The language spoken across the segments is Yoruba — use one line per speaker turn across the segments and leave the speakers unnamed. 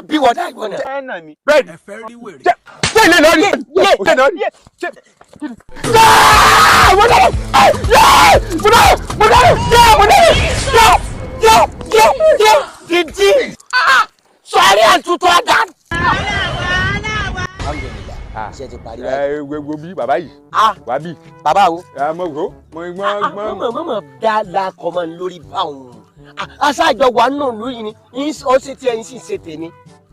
Bí wọ́n dá ìwọ náà.
Ẹ nà mí.
Bẹ́ẹ̀ni.
Ẹ fẹ́ rí wèrè.
Ṣé ilé lọ rí? Ṣé lọ rí? Ṣé mo dáná! Mo dáná! Mo dáná! Mo dáná!
Yọ yọ yọ dídí sọrí àtúntò àdá. Iṣẹ́ ti parí báyìí.
Ẹ wo bí bàbá yìí wà bí.
Bàbá wo.
Ẹ mọ wo mo gbọ́n gbọ́n.
Mọ̀mọ́ mọ̀mọ́ dá lakọ̀ mọ́ lórí báwọn. Aṣáájọ wà nù lóyún ni ó ṣe tiẹ̀ ń sì ṣe tèmi.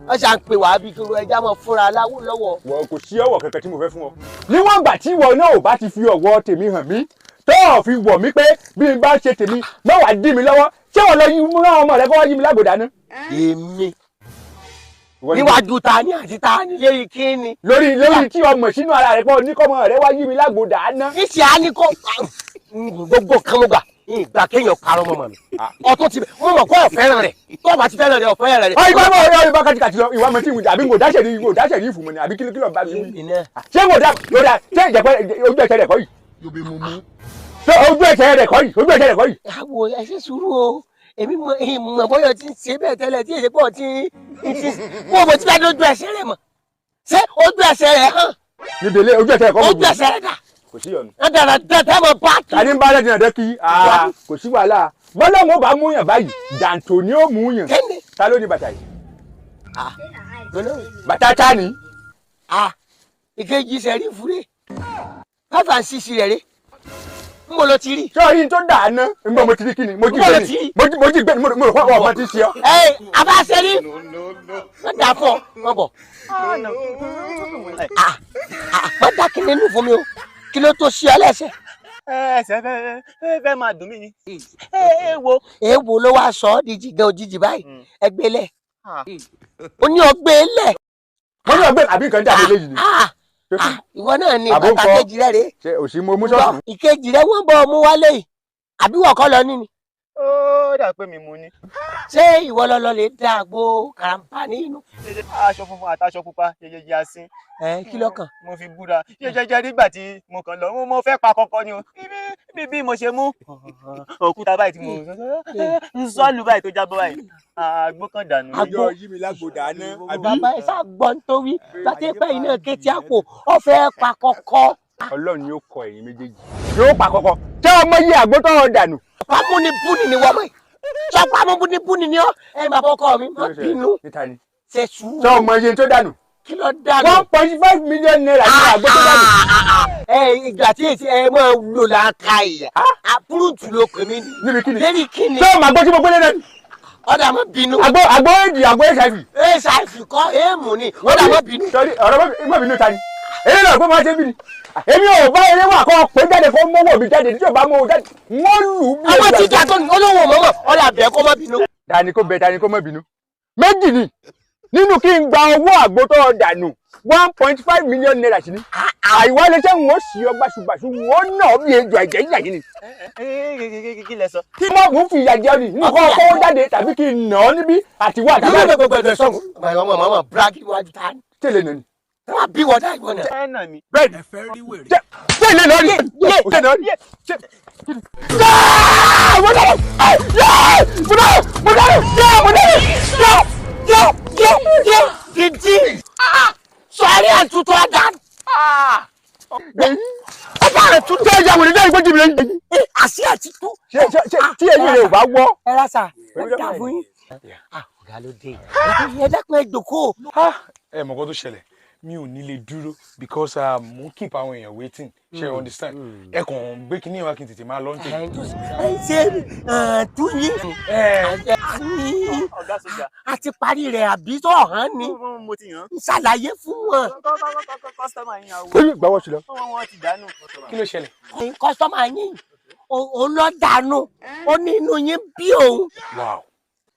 Wọ́n ṣà ń pè wá bí kí ẹja máa fúnra láwù lọ́wọ́.
Wọ́n kò sí ọ̀wọ̀ kankan tí mo fẹ́ fún ọ. Níwọ̀n ìgbà tí ìwọ náà ò bá ti fi ọ̀wọ̀ tèmi hàn mí, tó o fi wọ̀ mí pé bí n bá ṣe tèmi má wàá dí mi lọ́wọ́, ṣé wọ́n lọ yí rán ọmọ rẹ kó wá yí mi lágbòdà ná?
Èmi níwájú ta ni àti ta ni lérí kí ni.
Lórí tí ọmọ sínú ara rẹ pọ̀ ní kọ́mọ rẹ wá yí mi lágbòdà ná.
Níṣẹ́ á ní kó gbogbo kan mo gbà ìgbà kéèyàn parọ́ mọ́ mi. Ọtún ti mo mọ̀ kó ọ̀fẹ́ràn rẹ̀, tó o bá ti fẹ́ràn rẹ̀, ọ̀fẹ́ràn rẹ̀.
Ọ ìgbà mọ̀ ọ ìgbà kàtìkàtì lọ ìwà mọ̀ tí ìwà àbí ngò dáṣẹ̀ ní ngò dáṣẹ̀ ní ìfúnmọ̀ ni àbí kí ló bá mi wí. Ṣé ngò dá lóra ṣé ìjẹ́pẹ́ ojú ẹ̀ṣẹ̀ rẹ̀ kọ́ yìí? Ṣé ojú ẹ̀ṣẹ̀ rẹ̀ kọ́ yìí? Ojú ẹ̀ṣẹ̀ rẹ̀ kọ́ yìí?
Àwọ̀ ẹ ṣe sùúrù o, èmi mọ ìmọ̀ bóyá ti ń ṣe bẹ́ẹ̀ tẹ́lẹ̀ tí èsì pọ̀ ti ń ti wọ́n mọ̀ tí bá dé ojú ẹ̀ṣẹ̀ rẹ̀ mọ̀. Ṣé ojú ẹ̀ṣẹ̀ rẹ̀ hàn?
Níbi ilé ojú ẹ̀ṣẹ̀ rẹ̀ kọ́.
Ojú ẹ̀ṣẹ̀ rẹ̀ dà.
Kò sí ọ̀nà.
Ẹ dára dá mọ̀ bá kí.
Tani ń bá lẹ́dí nàdẹ́ kí kò sí wàhálà. Bọ́lá wọn bá mú yàn báyìí, jàǹtò ni ó mú yàn.
Kẹ́ni.
Ta ló ní bàtà yìí? Bàtà ta ni?
Ìkejì sẹ́rí fúre. 5 and 6 rẹ̀ rẹ̀. N bọ̀ lọ ti rí.
Ṣé oyin tó dà á ná? N bọ̀ mo ti rí kíni? Mo jí gbé ni. Mo jí gbé ni, mo rò pé ọmọ ti ṣe ọ́.
Ẹ abá sẹ́rí. Wọ́n dà fún ọ, wọ́n bọ̀. Wọ́n dá kíni inú fún mi o. Kí ló tó ṣe ọ lẹ́sẹ̀?
Ẹsẹ̀ fẹ́ máa dùn mí ni. Èèwo.
Èèwo ló wá sọ ọ́ di jìgàn òjijì báyìí. Ẹgbẹ́ lẹ̀. Ó ní ọgbẹ́ lẹ̀.
Mo ní ọgbẹ́ àbí nǹkan jáde léyìí ni.
Ìwọ náà ni bàtà kejì rẹ rèé.
Ṣé òsì mo mú sọ́ọ̀tún?
Ìkejì rẹ wọ́n bọ̀ ọmú wálé yìí. Àbí wọ́n kọ́ lọ ní ni?
Ó dà pé mi mú ni.
Ṣé ìwọ lọ lè dá àgbo kàràǹpà ní inú?
Aṣọ funfun àtàṣọ pupa yẹyẹ asín.
Ẹ kí lọ́kàn?
Mo fi búra jẹjẹjẹ nígbà tí mo kàn lọ, mo fẹ́ pa kọ́kọ́ ni o. Bí mo ṣe mú òkúta báyìí tí mo ń sọ́ọ̀lù báyìí tó jábọ́ báyìí. Àgbo kan dànù.
Àgbo yí mi lágbo dáná.
Bàbá ẹ sá gbọ́ nítorí gbàtẹ́ pẹ́ iná kétí àpò ó fẹ́ pa kọ́kọ́.
Ọlọ́run yóò kọ ẹ̀yin méjèèjì. Yóò pa kọ́kọ́. Ṣé ọmọ yìí àgbo tó ń dànù?
Pamúnibúni ni wọ́n mọ̀. Sọ pamúnibúni ni ọ́. Ẹ bàbá ọkọ mi má bínú. Ṣe sùúrù.
Ṣé ọmọ iye tó dànù?
Kí ló dànù?
1.5 million naira ní àgbo tó dànù.
Ẹ ìgbà tí èsì ẹ máa lò láka ìyà. Àpúrútù ló pè mí.
Níbi kíni?
Lérí kíni?
Ṣé ọmọ àgbo tí mo gbélé náà?
Ọ̀dà má bínú.
Àgbo àgbo èjì àgbo HIV.
HIV kọ́ èèmù ni. Ọ̀dà má bínú.
Sọrí ọ̀rọ̀ má bínú ta ni? Eré náà gbọ́ máa ṣe bí ni. Èmi ò bá eré wà kọ́ pé jáde kó mọ́wọ́ mi jáde tí ò bá mọ́wọ́ jáde wọ́n lù ú bí.
Àwọn tí ìjà tó ní olówó mọ́mọ́ ọ̀dà bẹ́ẹ̀ kó má bínú.
Tani kó bẹ tani kó má bínú. Méjì ni nínú kí n gba owó àgbo tó dànù 1.5 million naira sí ni. Àìwá lè ṣe ń wọ́n sí ọ báṣubàṣu wọ́n náà bí ejò ẹ̀jẹ̀ yíyà yìí ni.
Kí lẹ sọ?
Kí mọ̀ mú fi ìyà jẹ ni nínú kọ́ kọ́wọ́ jáde tàbí kí n nà ọ́ níbí àtiwọ́ àtàwọn. Tẹ̀lé nà ni.
Wọ́n bí wọ́n dá ìwọ náà.
Ẹ nà mí.
Bẹ́ẹ̀ni.
Ẹ fẹ́ rí wèrè.
Ṣé ilé lọ rí? Ṣé lọ rí? Ṣé mo dáná! Mo dáná! Mo dáná! Mo dáná!
Yọ yọ yọ dídí sọrí àtúntò àdá. Ọba rẹ̀ tún.
Ṣé ìyá wòlé náà ìgbójú mi lẹ́yìn?
Àṣì àti tú.
Ṣé tí eyín rẹ̀ ò bá wọ́?
Ẹ rà sà, ẹ dà fún yín. Ọ̀gá ló dé. Ẹ dákun ẹ jòkó.
Ẹ mọ̀ nǹkan tó ṣẹlẹ̀, mi ò ní lè dúró because mo ń keep àwọn èèyàn waiting, ṣe you understand? Ẹ kàn gbé kinní wa kí n tètè máa lọ ní tèmi.
Ẹ ṣe túyín.
Ọ̀gá sójà.
A ti parí rẹ̀ àbí tó hàn ni.
Mo ti yàn.
Ń ṣàlàyé fún wọn.
Customer yín àwọ̀.
Ó yẹ gbàwọ́ sí lọ.
Wọ́n ti dànù.
Kí ló ṣẹlẹ̀?
Customer yín òun lọ dànù, ó ní inú yín bí òun.
Wow.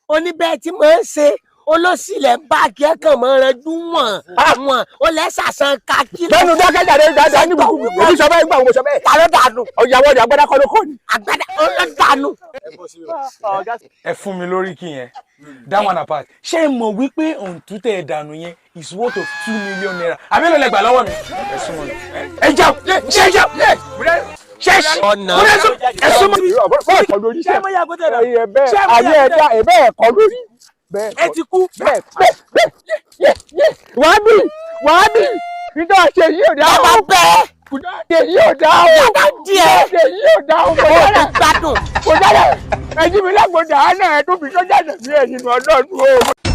Ó ní bẹ́ẹ̀ tí mò ń ṣe olóṣìlẹ̀ ń bá kẹ́kàn mọ́ ranjú wọ̀n wọ̀n ó lẹ́sàsán kakí.
Bẹ́ẹ̀ni dákẹ́jáde dáadáa ní gbogbo èmi sọ bẹ́ẹ̀ gbà wọ́n sọ bẹ́ẹ̀.
Ta ló dànù?
Ọ̀yàwó ọ̀dà agbádá kọ́ ló kọ́ ni.
Àgbàdá ó ló dànù.
Ẹ fún mi lórí kí yẹn, that one apart, ṣé ẹ mọ̀ wípé òǹtútẹ̀ ẹ̀ dànù yẹn is worth of 2 million naira? Àbí ló lẹ gbà lọ́wọ́ mi? Ẹ súnmọ́ mi, ẹ jà ṣe jà ṣe ṣe
Ọ̀nà.
ẹ súnmọ́ mi.
Bọ́ọ̀ kọ́ lórí.
Ṣé mo yà gbọ́dọ̀ rẹ̀?
Ṣé ayé ẹ̀dá ẹ̀bẹ́ ẹ̀kọ́ lórí? Bẹ́ẹ̀.
Ẹ ti kú.
Bẹ́ẹ̀ bẹ́ẹ̀ bẹ́ẹ̀. Yé yé, wàá bì, wàá bì, nítorí ṣe yìí ò dá
Bàbá
o.
bẹ́ẹ̀.
Ṣe yìí ò dá o.
Bàbá díẹ̀.
Ṣe yìí ò dá o. Kò
Ó
dára.
gbádùn.
Kò dára. Ẹjí mi lágbódà á náà, ẹ tó fi sọ́jà tẹ̀mí ẹ̀yìn ọlọ́run o.